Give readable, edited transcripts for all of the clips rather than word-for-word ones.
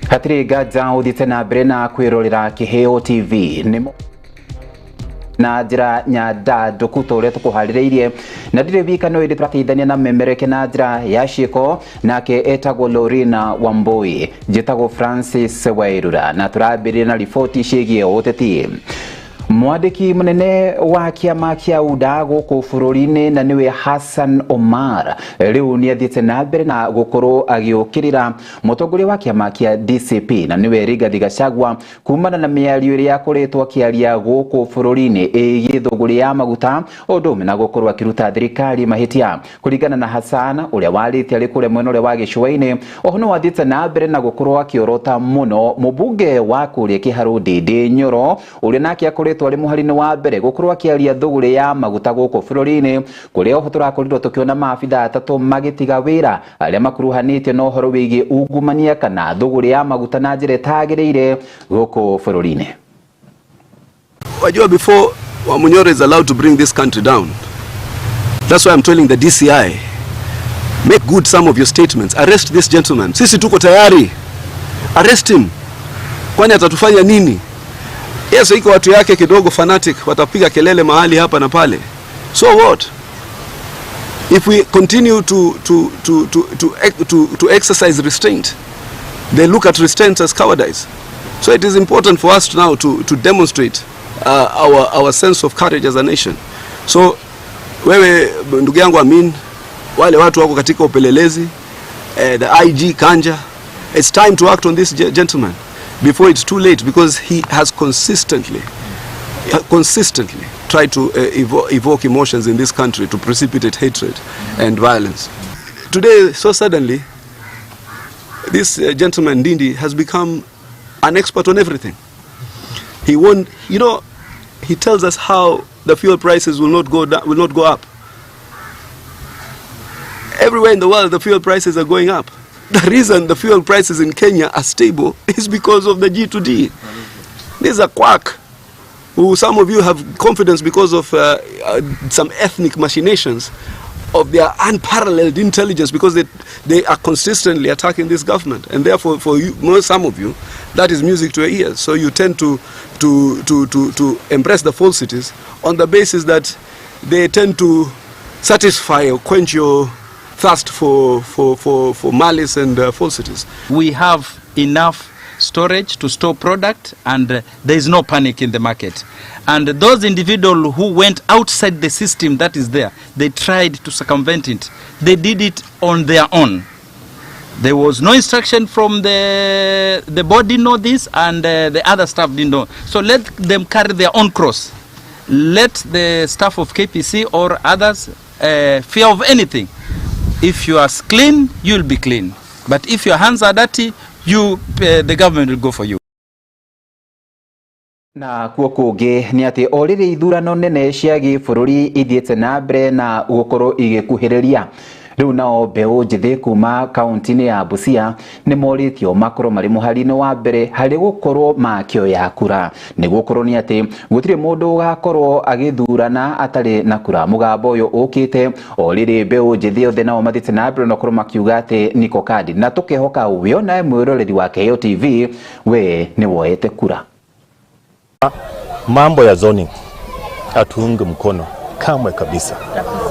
Hatirĩ nganja ũthiĩte na mbere na kwĩrorera Kĩheo TV nĩ na njĩra nyandandũku ta ũrĩa tũkũharĩrĩirie, na ndirĩ wika, no ĩndĩ tũrateithania na memereke na njĩra ya ciĩko, nake etagwo Lorina Wambui, njĩtagwo Francis Wairura, na tũrambĩrĩria na riboti ciĩgiĩ ũteti. Mwandĩki mũnene wa kĩama kĩa UDA gũkũ bũrũri-inĩ, na nĩwe Hassan Omar, rĩu nĩ athiĩte na mbere na gũkorwo agĩũkĩrĩra mũtongoria wa kĩama kĩa DCP, na nĩwe Rigathi Gachagua, kumana na mĩario ĩrĩa akoretwo akĩaria gũkũ bũrũri-inĩ ĩgiĩ thũgũrĩ ya maguta, ũndũ ũmwe na gũkorwo akĩruta thirikari mahĩtia. Kũringana na Hassan, ũrĩa warĩtie arĩ kũrĩa mwena ũrĩa wa gĩcũa-inĩ, oho no athiĩte na mbere na gũkorwo akĩorota mũno mũmbunge wa kũrĩa Kĩharũ Ndindi Nyoro, ũrĩa nake akoretwo arĩ mũhari-inĩ wa mbere gũkorwo akĩaria thũgũrĩ ya maguta gũkũ bũrũri-inĩ, kũrĩa oho tũrakorirwo tũkĩona maabitha atatũ magĩtiga wĩra arĩa makuruhanĩtio na ũhoro wĩgiĩ ungumania kana thũgũrĩ ya maguta na njĩra ĩtagĩrĩire gũkũ bũrũri-inĩ. Wajua, before Wamunyoro is allowed to bring this country down. That's why I'm telling the DCI, make good some of your statements. Arrest this gentleman. Sisi tuko tayari. Arrest him. Kwani atatufanya nini? Yes, iko watu yake kidogo fanatic watapiga kelele mahali hapa na pale. So what? If we continue to exercise restraint, they look at restraint as cowardice. So it is important for us now to demonstrate our sense of courage as a nation. So wewe ndugu yangu Amin, wale watu wako katika upelelezi, the IG Kanja, it's time to act on this gentleman before it's too late, because he has consistently tried to evoke emotions in this country to precipitate hatred and violence. Today, so suddenly, this gentleman Ndindi has become an expert on everything. He won't, he tells us how the fuel prices will not go down, will not go up. Everywhere in the world, the fuel prices are going up. The reason the fuel prices in Kenya are stable is because of the G2D. This is a quack who some of you have confidence because of some ethnic machinations of their unparalleled intelligence, because they are consistently attacking this government. And therefore, for you, most some of you, that is music to your ears. So you tend to embrace the falsities on the basis that they tend to satisfy or quench your thirst for malice and falsities. We have enough storage to store product, and there is no panic in the market. And those individuals who went outside the system that is there, they tried to circumvent it. They did it on their own. There was no instruction from the board didn't know this, and the other staff didn't know. So let them carry their own cross. Let the staff of KPC or others fear of anything. If you are clean, you'll be clean. But if your hands are dirty, the government will go for you. Na kuo kũngĩ nĩ atĩ o rĩrĩ ithurano nene cia gĩbũrũri ithiĩte na mbere na gũkorwo igĩkuhĩrĩria, rĩu nao mbeũ njĩthĩ kuma kaunti-inĩ ya Busia nĩ morĩtio makorwo marĩ mũhari-inĩ wa mbere harĩ gũkorwo makĩoya kura, nĩ gũkorwo nĩ atĩ gũtirĩ mũndũ ũgakorwo agĩthurana atarĩ na kura. Mũgambo ũyũ ũkĩte o rĩrĩ mbeũ njĩthĩ othe nao mathiĩte na mbere na gũkorwo makiuga atĩ niko kadi, na tũkehoka we onawe mwĩroreri wa Keheo TV we nĩ woete kura. Mambo ya zoning hatuungi mkono kamwe kabisa,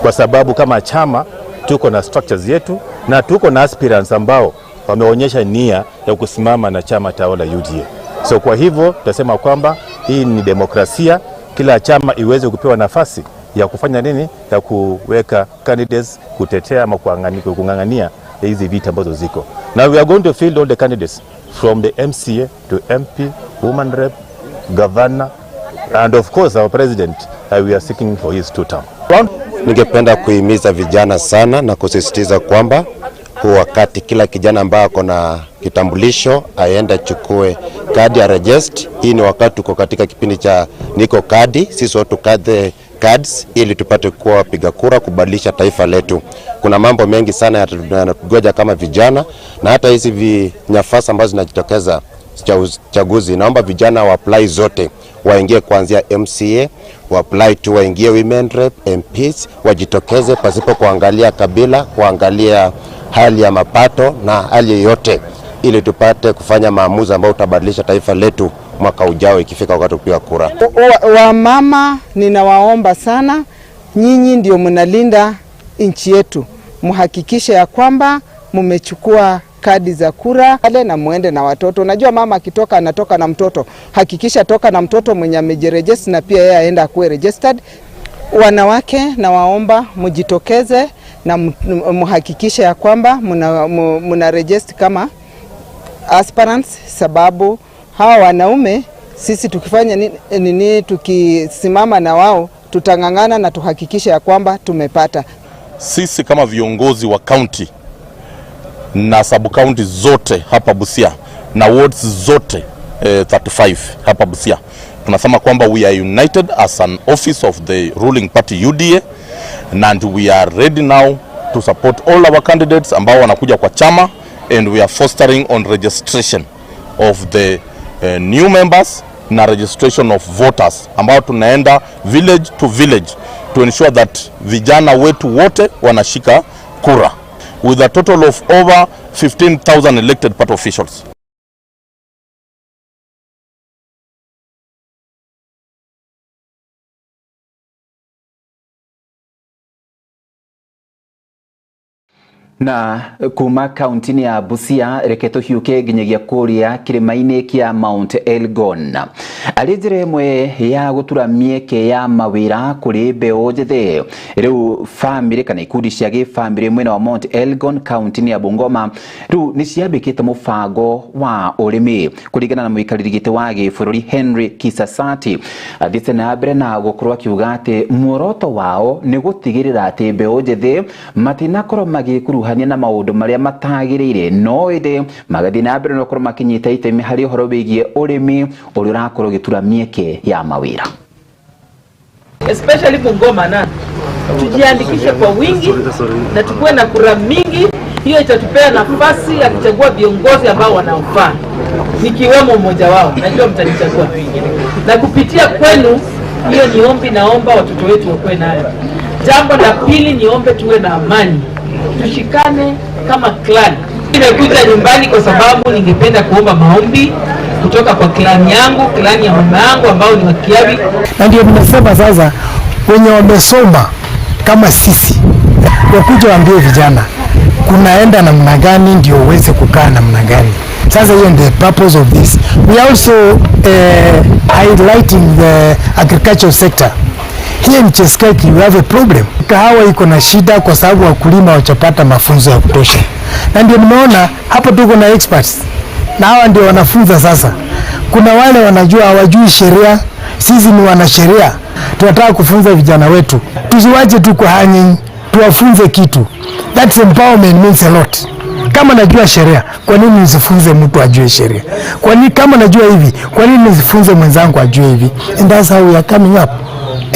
kwa sababu kama chama tuko na structures yetu na tuko na aspirants ambao wameonyesha nia ya kusimama na chama tawala UDA. So kwa hivyo tutasema kwamba hii ni demokrasia, kila chama iweze kupewa nafasi ya kufanya nini, ya kuweka candidates kutetea ama kung'ang'ania hizi viti ambazo ziko. Now we are going to field all the candidates from the MCA to MP, woman rep, governor and of course our president, we are seeking for his two term. Ningependa kuhimiza vijana sana na kusisitiza kwamba huu wakati kila kijana ambaye ako na kitambulisho aende achukue kadi ya register. Hii ni wakati tuko katika kipindi cha niko kadi, sisi watu tukate cards ili tupate kuwa wapiga kura kubadilisha taifa letu. Kuna mambo mengi sana yanatugoja kama vijana, na hata hizi nafasi ambazo zinajitokeza cha uchaguzi, naomba vijana wa apply zote, waingie kuanzia MCA, wa apply tu waingie women rep, MPs, wajitokeze pasipo kuangalia kabila, kuangalia hali ya mapato na hali yoyote. ili tupate kufanya maamuzi ambayo utabadilisha taifa letu mwaka ujao ikifika wakati kupiga kura. Wamama ninawaomba sana, nyinyi ndio mnalinda nchi yetu, muhakikishe ya kwamba mmechukua kadi za kura na muende na watoto. Unajua mama akitoka anatoka na mtoto, hakikisha toka na mtoto mwenye amejiregister na pia yeye aenda akuwe registered. Wanawake nawaomba mjitokeze na muhakikishe ya kwamba muna register kama aspirants, sababu hawa wanaume sisi tukifanya nini, tukisimama na wao tutang'ang'ana na tuhakikishe ya kwamba tumepata. Sisi kama viongozi wa county na sub county zote hapa Busia na wards zote 35 hapa Busia, tunasema kwamba we are united as an office of the ruling party UDA, and we are ready now to support all our candidates ambao wanakuja kwa chama, and we are fostering on registration of the new members na registration of voters ambao tunaenda village to village to ensure that vijana wetu wote wanashika kura, with a total of over 15,000 elected party officials. Na kuma kaunti ya Busia reke tuhiuke nginyagia kuria kirima-ini kia Mount Elgon ari njira imwe ya gutura mieke ya mawira kuri mbeu njithi. Riu family kana ikundi cia gibamiri mwena wa Mount Elgon kaunti ya Bungoma riu ni ciambikite mubango wa urimi kuringana na muikariri giti wa gibururi Henry Kisasati athiite na mbere na gukorwo akiuga ati muoroto wao ni gutigirira ati mbeu njithi matinakorwo magikuruhania na maundu maria matagiriire no indi magathii na mbere na gukorwo makinyita itemi hari uhoro wigie urimi uria urakorwo ugitura mieke ya mawira. Especially Bungoma na tujiandikishe kwa wingi na tukuwe na kura mingi. Hiyo itatupea nafasi ya kuchagua viongozi ambao wanaofaa, nikiwemo mmoja wao, najua mtanichagua. Na kupitia kwenu, hiyo ni ombi, naomba watoto wetu wakuwe nayo. Jambo la pili, niombe tuwe na amani, tushikane kama clan. Nimekuja nyumbani kwa sababu ningependa kuomba maombi kutoka kwa clan yangu, clan ya mama yangu ambao ni Wakiabi. Na ndio nimesema sasa wenye wamesoma kama sisi wakuja waambie vijana kunaenda namna gani ndio uweze kukaa namna gani. Sasa hiyo ndio purpose of this. We are also highlighting the agricultural sector. Here in Cheskeki we have a problem. Kahawa iko na shida kwa sababu wakulima hawajapata mafunzo ya kutosha. Na ndio nimeona hapa tuko na experts. Na hawa ndio wanafunza sasa. Kuna wale wanajua hawajui sheria, sisi ni wanasheria. Tunataka kufunza vijana wetu. Tusiwache tu kwa hanging, tuwafunze kitu. That's empowerment means a lot. Kama najua sheria, kwa nini nisifunze mtu ajue sheria? Kwa nini kama najua hivi, kwa nini nisifunze mwenzangu ajue hivi? And that's how we are coming up.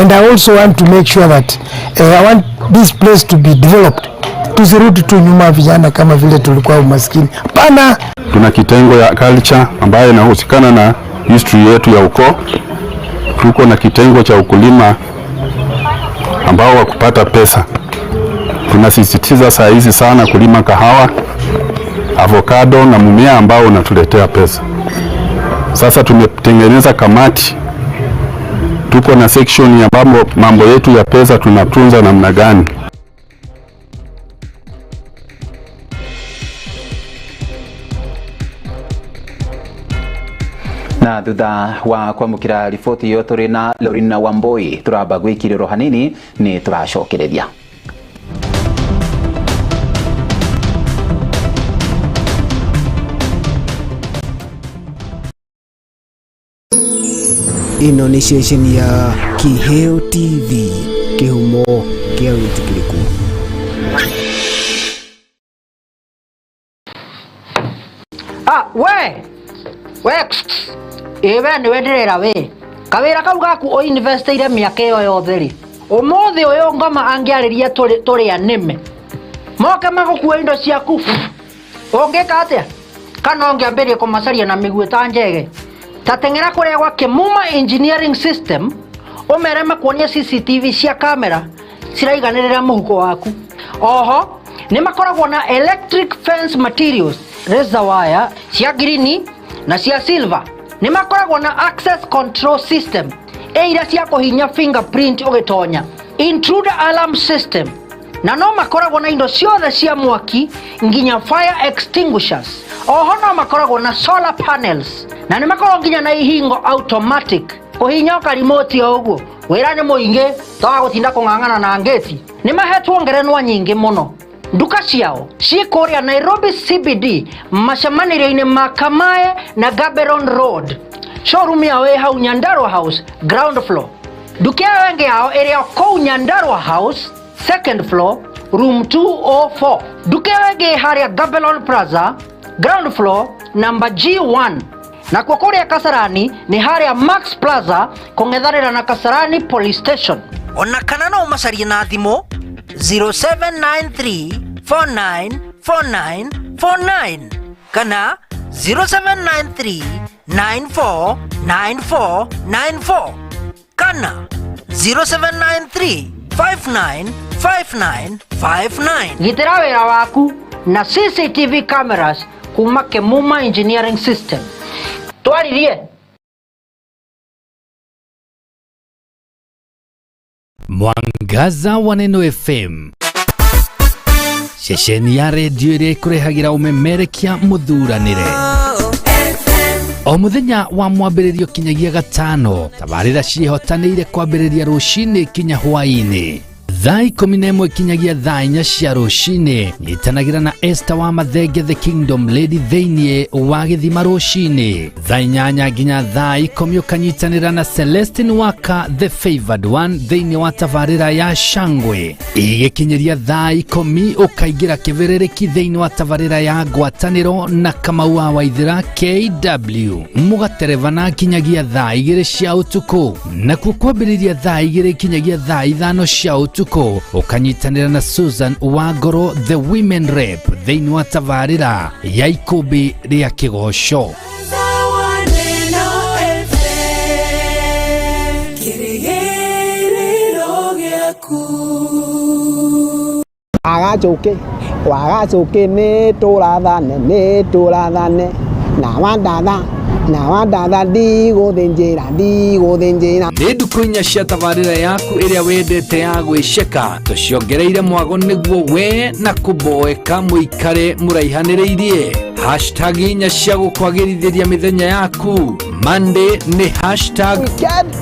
And I also want to make sure that I want this place to be developed. Tusirudi tu nyuma vijana kama vile tulikuwa umaskini. Hapana. Tuna kitengo ya culture ambayo inahusikana na history yetu ya ukoo. Tuko na kitengo cha ukulima ambao wa kupata pesa. Tunasisitiza saa hizi sana kulima kahawa, avocado na mmea ambao unatuletea pesa. Sasa tumetengeneza kamati. Tuko na section ya mambo yetu ya pesa tunatunza namna gani. Na thutha wa kwamukira riboti iyo turi na Lorina Wambui turamba gwikiriro hanini ni turacokereria. Ino ni ceceni ya Kiheo TV, kihumo kia witikiriku. Ah, we we we niwe ndirera we kawira kau gaku o investeire miaka iyo yothe ri umuthi uyu ngoma angiariria turi anime moke magukua indo ciaku ungika atia kana ungiambirie kumacaria na miguĩ ta njege ta teng'era kuria gwa Kimuma Engineering System umere makuonie CCTV cia kamera ciraiganĩrĩra mũhuko waku. Oho nĩ makoragwo na electric fence materials razor wire cia ngirini na cia silver. Nĩ makoragwo na access control system ĩira cia kũhinya fingerprint ũgĩtonya, intruder alarm system, na no makoragwo na indo ciothe cia mwaki nginya fire extinguishers. Oho no makoragwo na solar panels na nĩ makoragwo nginya na ihingo automatic kũhinya karimoti o ũguo. Wĩra nĩ mũingĩ toga gũtinda kũng'ang'ana na ngĩti. Nĩ mahetwo ngerenwa nyingĩ mũno. Nduka ciao ciĩ kũrĩa Nairobi CBD, macemanĩrio-inĩ ma Kamae na Gaborone Road. Showroom yao ĩ hau Nyandarua House ground floor. Nduka ĩyo ĩngĩ yao ĩrĩ o kũu Nyandarua House second floor, room 204. Nduka ĩyo ĩngĩ ĩ harĩa Gaborone Plaza ground floor, number G1. Nakuo kũrĩa Kasarani nĩ harĩa Max Plaza kũng'ethanĩra na Kasarani Police Station. Ona kana no ũmacarie na thimũ 0793 4949 49 kana 0793 9494 94 kana 0793 5959 59. Gitĩra wĩra waku na CCTV cameras kuma Kemuma Engineering System. Twaririe. Mwangaza wa Neno FM, ceceni ya redio ĩrĩa ĩkũrehagĩra ũmemerekia mũthuranĩre o mũthenya wa mwambĩrĩrio kinyagia gatano. Tabarĩra ciĩhotanĩire kwambĩrĩria rũcinĩ kinya hwaĩ-inĩ thaa 11 kinyagia thaa 4 cia rũcinĩ. Nyitanagĩra na Esther wa Mathenge, the Kingdom Lady, thĩinĩ wa gĩthima rũcinĩ thaa 8 nginya thaa 10. Ũkanyitanĩra na Celestine Waka, the favored one, thĩinĩ wa tabarĩra ya Shangwe. Igĩkinyĩria thaa 10 ũkaingĩra kĩbĩrĩrĩki thĩinĩ wa tabarĩra ya ngwatanĩro na Kamau wa Waithĩra KW, mũgaterebana kinyagia thaa 2 cia ũtukũ. Nakuo kwambĩrĩria thaa 2 kinyagia thaa 5 cia ũtukũ ũkanyitanĩra na Susan Wangoro, the women rep, thĩinĩ wa tabarĩra ya ikũmbĩ rĩa kĩgoco. Wagacũkĩ wagacũkĩ nĩ tũrathane nĩ tũrathane na wandatha na wandatha ndigũthĩnjĩra ndigũthĩnjĩra. Nĩ ndukũ inya cia tabarĩra yaku ĩrĩa wendete ya gwĩceka, tũciongereire mwago nĩguo we na kũboeka mũikare mũraihanĩrĩirie. Hashtag inya cia gũkwagĩrithĩria mĩthenya yaku. Monday nĩ hashtag weekend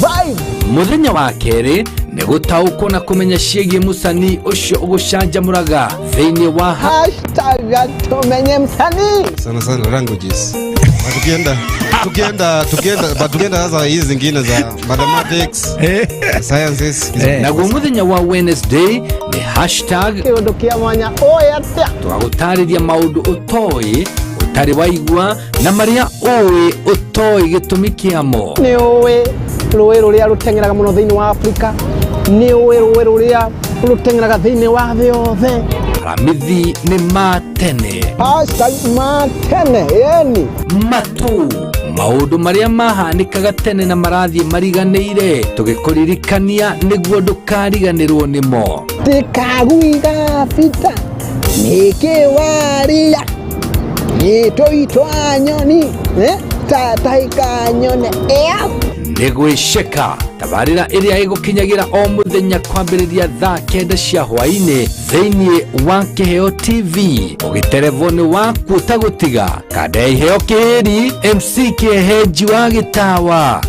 vibe. Mũthenya wa kerĩ nĩ gũtaũkwo na kũmenya ciĩgiĩ mũcanii ũcio ũgũcanjamũraga thĩinĩ wa hashtag tumenye msanii. Sana sana languages. Tukienda tukienda tukienda but tukienda sasa hizi zingine za mathematics, sciences. Naguo mũthenya wa Wednesday nĩ hashtag kĩũndũ kĩa mwanya ũĩ atĩa. Tũgagũtarĩria maũndũ ũtoĩ ũtarĩ waigua na marĩa ũĩ ũtoĩ gĩtũmi kĩamo. Nĩ ũĩ rũĩ rũrĩa rũteng'eraga mũno thĩinĩ wa Afrika, nĩ ũĩ rũĩ rũrĩa rũteng'eraga thĩinĩ wa thĩ yothe. Aramithi nĩ ma tene. Hashtag ma tene yani matu maũndũ marĩa mahanĩkaga tene na marathiĩ mariganĩire, tũgĩkũririkania nĩguo ndũkariganĩrwo nĩmo. Tikaguiga bita nĩkĩwaria nĩtũitwa nyoni tataika nyone ĩa. Nĩ gwĩceka tabarĩra ĩrĩa ĩgũkinyagĩra o mũthenya kwambĩrĩria thaa 9 cia hwaĩ-inĩ thĩinĩ wa Kĩheo TV. Ũgĩterevwo nĩ waku ũtagũtiga kanda ya Iheo Kĩhĩri, MC Kĩehenji wa Gĩtawa.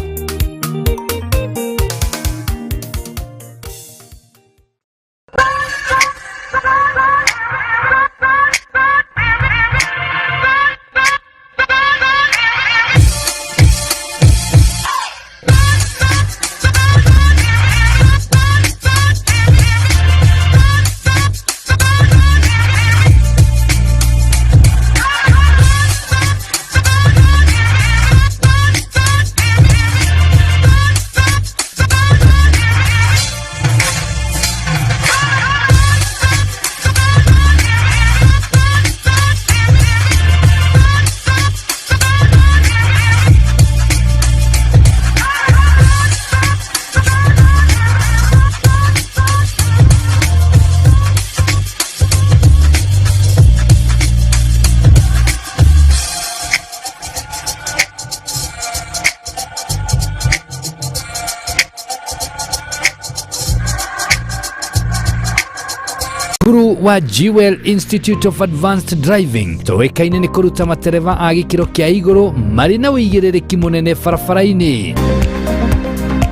cukuru wa Jewel Institute of Advanced Driving tũĩkaine nĩ kũruta matereba a gĩkĩro kĩa igũrũ marĩ na ũigĩrĩrĩki mũnene barabara-inĩ.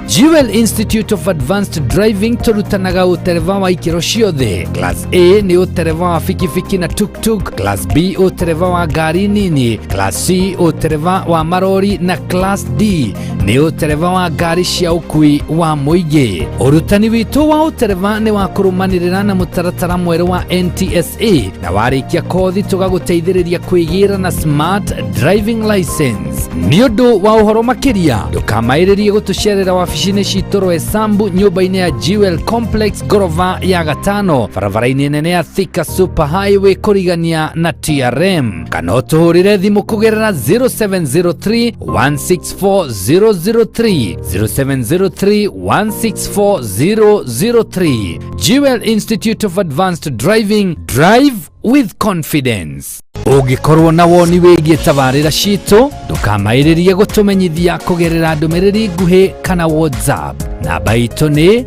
Jewel Institute of Advanced Driving tũrutanaga ũtereba wa ikĩro ciothe. Class A nĩ ũtereba wa bikibiki na tuktuk, Class B ũtereba wa ngari nini, Class C ũtereba wa marori na Class D nĩ ũtereba wa ngari cia ũkui wa mũingĩ. Ũrutani witũ wa ũtereba nĩ wa kũrũmanĩrĩra na mũtaratara mwerũ wa NTSA na warĩkia kothi tũgagũteithĩrĩria kwĩgĩra na smart driving license. Nĩ ũndũ wa ũhoro makĩria ndũkamaĩrĩrie gũtũcerera wabici-inĩ citũ Roysambu nyũmba-inĩ ya Jewel Complex ngorova ya gatano barabara-inĩ nene ya Thika Super Highway kũrigania na TRM, kana ũtũhũrĩre thimũ kũgerera 0703 164 003 0703 164 003. Jewel Institute of Advanced Driving, drive with confidence. Ũngĩkorwo na woni wĩgiĩ tabarĩra citũ ndũkamaĩrĩrie gũtũmenyithia kũgerera ndũmĩrĩri nguhĩ kana WhatsApp. Namba itũ nĩ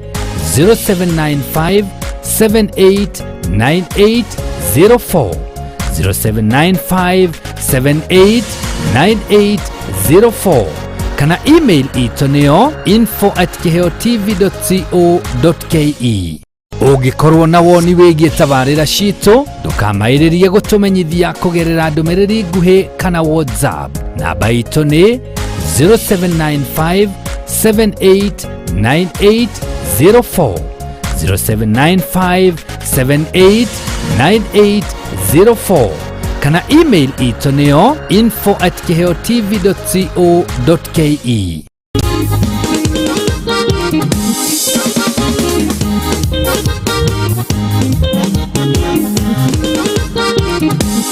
0795 789804 0795 789804 kana email itũ nĩyo info@kiheotv.co.ke. Ũngĩkorwo na woni wĩgiĩ tabarĩra citũ ndũkamaĩrĩrie gũtũmenyithia kũgerera ndũmĩrĩri nguhĩ kana WhatsApp. Namba itũ nĩ 0795 789804 0795 789804 kana email itũ nĩyo info@kiheotv.co.ke.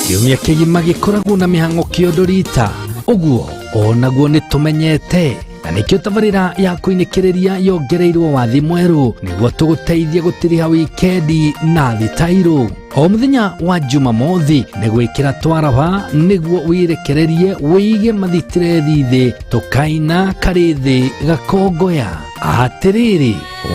Kiumia kĩgima gĩkoragwo na mĩhang'o kĩondo rita ũguo onaguo nĩ tũmenyete na nĩkĩo tabarĩra ya kũinĩkĩrĩria yongereirwo wathi mwerũ nĩguo tũgũteithie gũtiriha wikendi na thitairũ. O mũthenya wa Jumamothi nĩ gwĩkĩra twaraba nĩguo wĩrekererie wĩige mathitirethi thĩ tũkaina karĩ thĩ gakongoya. Atĩrĩrĩ,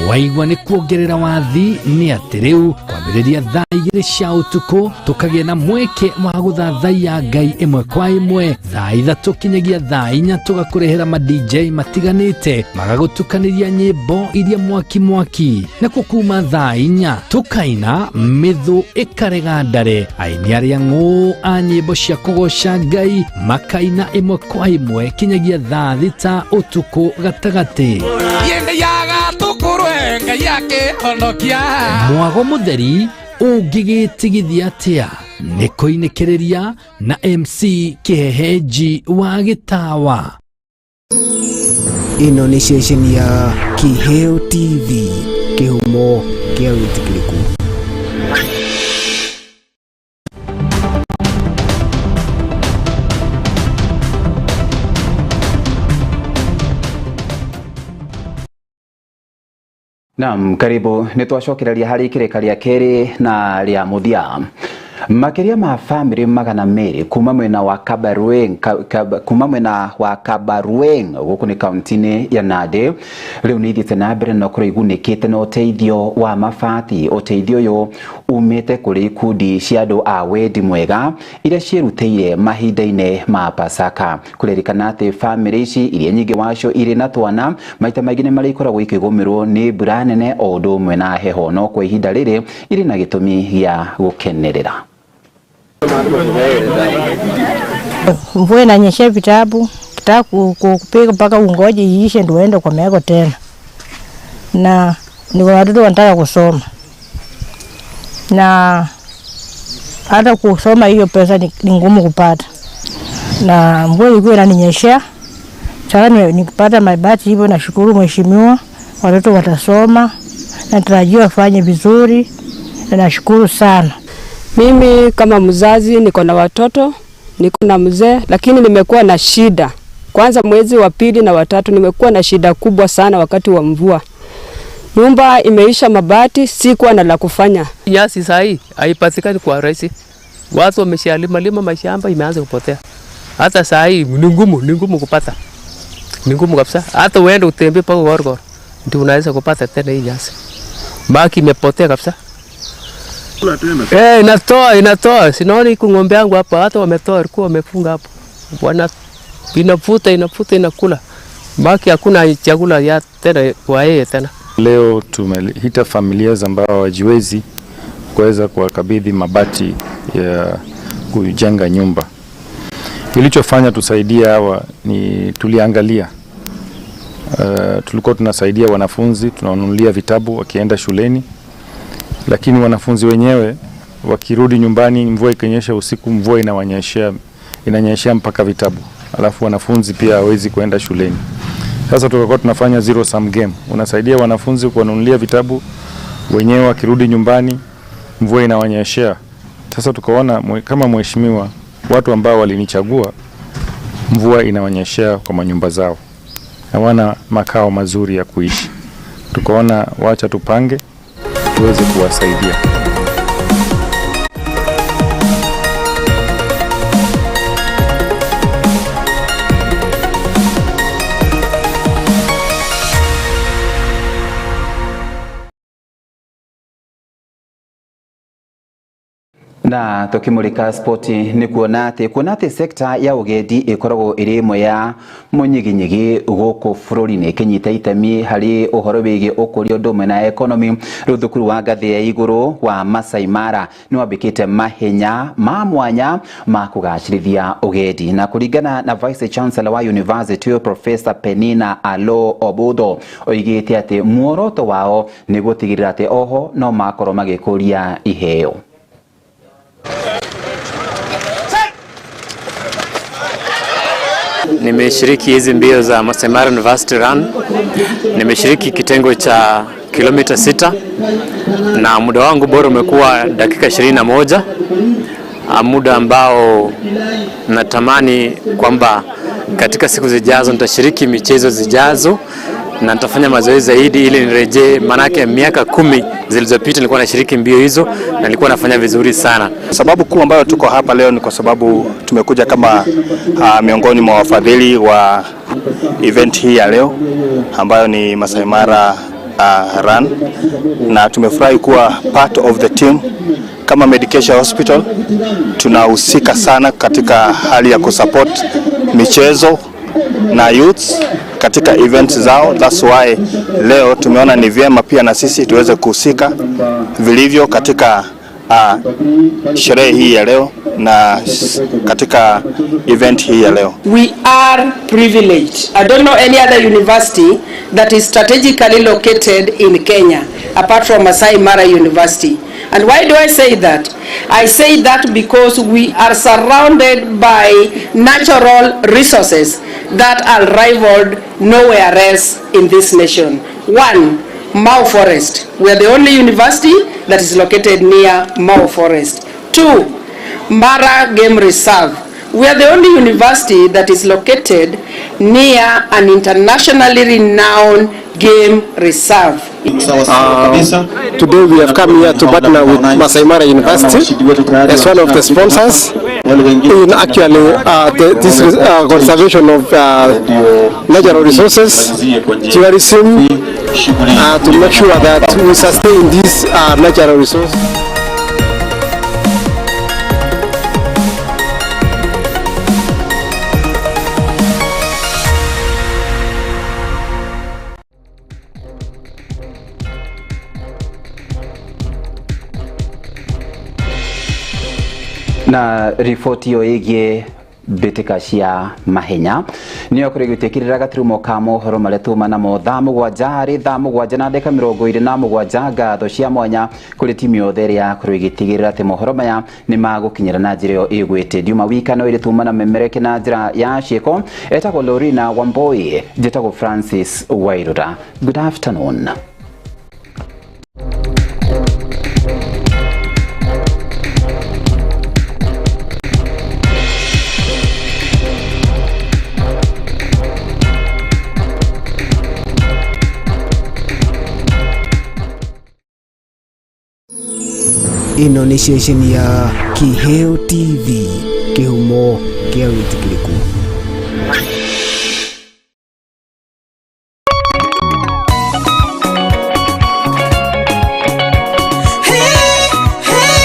waigua nĩ kuongerera wathi nĩ atĩ rĩu kwambĩrĩria thaa 2 cia ũtukũ tũkagĩa na mweke wa gũthathaiya Ngai ĩmwe kwa ĩmwe, thaa 3 kinyagia thaa 4 tũgakũrehera ma DJ matiganĩte magagũtukanĩria nyĩmbo iria mwaki mwaki, nakuo kuma thaa 4 tũkaina mĩthũ ĩkarega ndare, aini arĩa ng'ũ a nyĩmbo cia kũgoca Ngai makaina ĩmwe kwa ĩmwe kinyagia thaa 6 ũtukũ gatagatĩ. Mwago mũtheri ũngĩgĩtigithia atĩa nĩ kũinĩkĩrĩria na MC Kĩhehenji wa Gĩtawa. Ĩno nĩ ceceni ya Kiheo TV, kĩhumo kĩa wĩtĩkĩrĩku. Naam, karibu nĩ twacokereria harĩ ikĩrĩka rĩa kerĩ na rĩa mũthia. Makĩria ma famĩlĩ 200 kuma mwena wa Kabarweng kuma mwena wa Kabarweng gũkũ nĩ kaunti-inĩ ya Nandi rĩu nĩ ithiĩte na mbere na gũkorwo igunĩkĩte na ũteithio wa mabati. Ũteithio ũyũ umĩte kũrĩ ikundi cia andũ a wendi mwega iria ciĩrutĩire mahinda-inĩ ma Pasaka. Kũririkana atĩ famĩlĩ ici iria nyingĩ wacio irĩ na twana maita maingĩ nĩ marĩkoragwo ikĩgũmĩrwo nĩ mbura nene o ũndũ ũmwe na heho, no kwa ihinda rĩrĩ irĩ na gĩtũmi gĩa gũkenerera. Mvua inanyesha vitabu, kitaka kupiga mpaka ungoje iishe ndio uende kwa meko tena. Na ni watoto wanataka kusoma. Na hata kusoma hiyo pesa ni ngumu kupata. Na mvua ilikuwa inaninyeshea. Sasa nikipata mabati hivyo nashukuru mheshimiwa, watoto watasoma na tarajia wafanye vizuri na nashukuru sana. Mimi kama mzazi niko na watoto, niko na mzee, lakini nimekuwa na shida. Kwanza mwezi wa pili na watatu nimekuwa na shida kubwa sana wakati wa mvua. Nyumba imeisha mabati, sikuwa na la kufanya. Nyasi sahi haipatikani kwa rahisi. Watu wameshalima lima mashamba imeanza kupotea. Hata sahi ni ngumu kupata. Ni ngumu kabisa. Hata uende utembee paka Gorgor ndio unaweza kupata tena hii nyasi. Maki imepotea kabisa. Inatoa inatoa. Sinaona iko ng'ombe yangu hapa, hata wametoa, walikuwa wamefunga hapo. Wana inavuta inavuta inakula. Maki hakuna chakula ya tena kwa yeye tena. Leo tumeita familia ambao hawajiwezi kuweza kuwakabidhi mabati ya kujenga nyumba. Kilichofanya tusaidie hawa ni tuliangalia. Tulikuwa tunasaidia wanafunzi, tunawanunulia vitabu wakienda shuleni, lakini wanafunzi wenyewe wakirudi nyumbani, mvua ikinyesha usiku, mvua inanyeshea mpaka vitabu, alafu wanafunzi pia hawezi kuenda shuleni. Sasa tukakuwa tunafanya zero sum game, unasaidia wanafunzi kuwanunulia vitabu, wenyewe wakirudi nyumbani mvua inawanyeshea. Sasa tukaona kama mheshimiwa, watu ambao walinichagua mvua inawanyeshea kwa manyumba zao, hawana makao mazuri ya kuishi. Tukaona wacha tupange tuweze kuwasaidia. Na tukimulika spoti ni kuona ati sekta ya ugendi ikoragwo iri imwe ya munyiginyigi guku bururi-ini ikinyita itemi hari uhoro wigie ukuria undu umwe na economy. Riu thukuru wa ngathi ya iguru wa Masai Mara ni wambikite mahenya ma mwanya ma kugacirithia ugendi, na kuringana na Vice Chancellor wa University Professor Penina Alo Obudo oigite ati muoroto wao ni gutigirira ati oho no makorwo magikuria iheo. Nimeshiriki hizi mbio za Masai Mara University Run. Nimeshiriki kitengo cha kilomita 6 na muda wangu bora umekuwa dakika 21, muda ambao natamani kwamba katika siku zijazo nitashiriki michezo zijazo na nitafanya mazoezi zaidi ili nirejee, manake miaka 10 zilizopita nilikuwa nashiriki mbio hizo na nilikuwa nafanya vizuri sana. Sababu kuu ambayo tuko hapa leo ni kwa sababu tumekuja kama miongoni mwa wafadhili wa event hii ya leo ambayo ni Masai Mara Run, na tumefurahi kuwa part of the team. Kama Medicasia Hospital tunahusika sana katika hali ya kusupport michezo na youths katika events zao. That's why leo tumeona ni vyema pia na sisi tuweze kuhusika vilivyo katika sherehe hii ya leo na katika event hii ya leo. We are privileged. I don't know any other university that is strategically located in Kenya apart from Masai Mara University. And why do I say that? I say that because we are surrounded by natural resources that are rivaled nowhere else in this nation. One, Mau Forest. We are the only university that is located near Mau Forest. Two, Mara Game Reserve. We are the only university that is located near an internationally renowned game reserve. Today we have come here to partner with Masai Mara University as one of the sponsors in actually this conservation of natural resources, tourism, to make sure that we sustain this natural resource. Na riboti iyo igie mbitika cia mahenya niyo kuri gwĩtĩkĩrĩra gaturumo ka mohoro marĩa tuma namo thaa mũgwanja harĩ thaa mũgwanja na ndagĩka mĩrongo ĩrĩ na mũgwanja. Ngatho cia mwanya kũrĩ timu yothe ĩrĩa yakorwo ĩgĩtigĩrĩra atĩ mohoro maya nĩ magũkinyĩra na njĩra ĩyo ĩgwĩte. Ndiuma wika no ĩrĩ tuma na memereke na njĩra ya ciĩko. Etagwo Lorina Wamboi, njĩtagwo Francis Wairura. Good afternoon. Ĩno nĩ ceceni ya Kiheo TV, kĩhumo kĩa wĩtĩkĩrĩku. Hey, hey.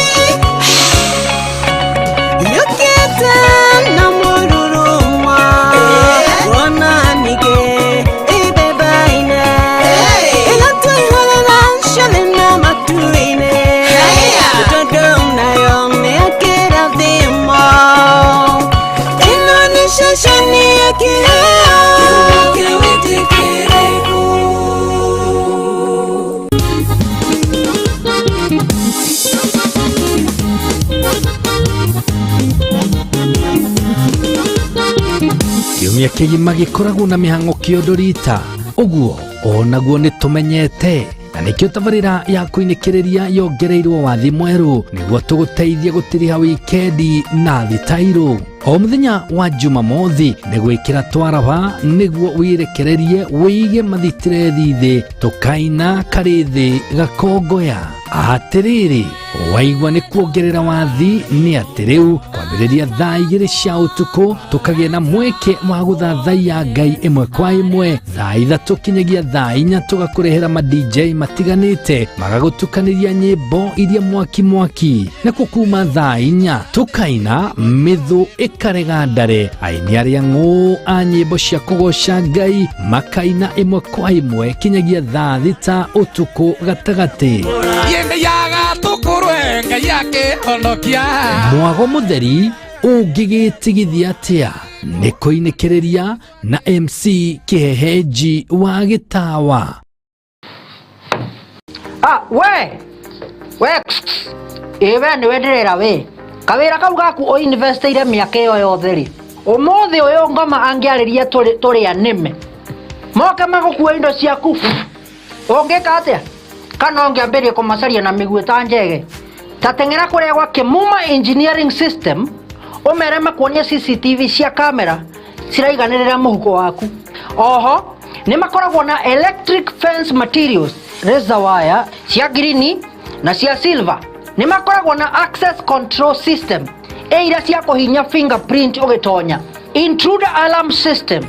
Kĩgima gĩkoragwo na mĩhang'o kĩondo rita ũguo onaguo nĩ tũmenyete na nĩkĩo tabarĩra ya kũinĩkĩrĩria yongereirwo wathi mwerũ nĩguo tũgũteithie gũtiriha wikendi na thitairũ. O mũthenya wa Jumamothi nĩ gwĩkĩra twaraba nĩguo wĩrekererie wĩige mathitirethi thĩ tũkaina karĩ thĩ gakongoya. Atĩrĩrĩ, waigua nĩ kuongerera wathi nĩ atĩ rĩu kwambĩrĩria thaa 2 cia ũtukũ tũkagĩa na mweke wa gũthathaiya Ngai ĩmwe kwa ĩmwe, thaa 3 kinyagia thaa 4 tũgakũrehera ma DJ matiganĩte magagũtukanĩria nyĩmbo iria mwaki mwaki, nakuo kuma thaa 4 tũkaina mĩthũ ĩkarega ndare, aini arĩa ng'ũ a nyĩmbo cia kũgoca Ngai makaina ĩmwe kwa ĩmwe kinyagia thaa 6 ũtukũ gatagatĩ. Mwago mũtheri ũngĩgĩtigithia atĩa nĩ kũinĩkĩrĩria na MC Kĩhehenji wa Gĩtawa. Ah, we we ĩ we nĩwe ndĩrera we kawĩra kau gaku ũinvestĩire mĩaka ĩyo yothe rĩ, ũmũthĩ ũyũ ngoma angĩarĩria tũrĩ anĩme moke magũkua indo ciaku ũngĩka atĩa? Kana ũngĩambĩrĩria kũmacaria na mĩguĩ ta njege? Ta teng'era kũrĩa gwa Kĩmuma Engineering System ũmere makuonie CCTV cia kamera ciraiganĩrĩra mũhuko waku. Oho nĩ makoragwo na electric fence materials, razor wire cia green na cia silver. Nĩ makoragwo na access control system ĩ iria cia kũhinya fingerprint ũgĩtonya, intruder alarm system,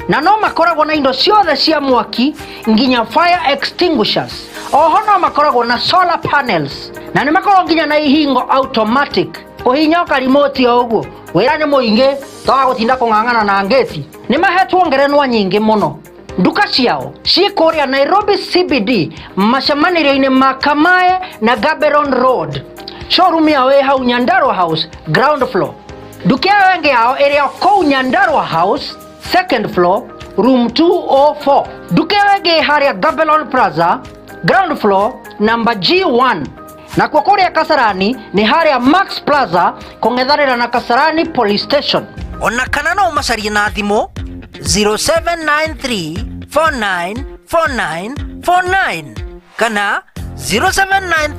na no makoragwo na indo ciothe cia mwaki nginya fire extinguishers. Oho no makoragwo na solar panels na nĩ makoragwo nginya na ihingo automatic kũhinya o karimoti o ũguo. Wĩra nĩ mũingĩ toga gũtinda kũng'ang'ana na ngĩti. Nĩ mahetwo ngerenwa nyingĩ mũno. Nduka ciao ciĩ kũrĩa Nairobi CBD macemanĩrio-inĩ ma Kamae na Gaborone Road. Showroom yao ĩ hau Nyandarua House ground floor. Nduka ĩyo ĩngĩ yao ĩrĩ o kũu Nyandarua House second floor room 204. Nduka ĩyo ĩngĩ ĩ harĩa Gaborone Plaza ground floor number G1. Nakuo kũrĩa Kasarani nĩ harĩa Max Plaza kũng'ethanĩra na Kasarani Police Station. Ona kana no ũmacarie na thimũ 0793 4949 49 kana 079.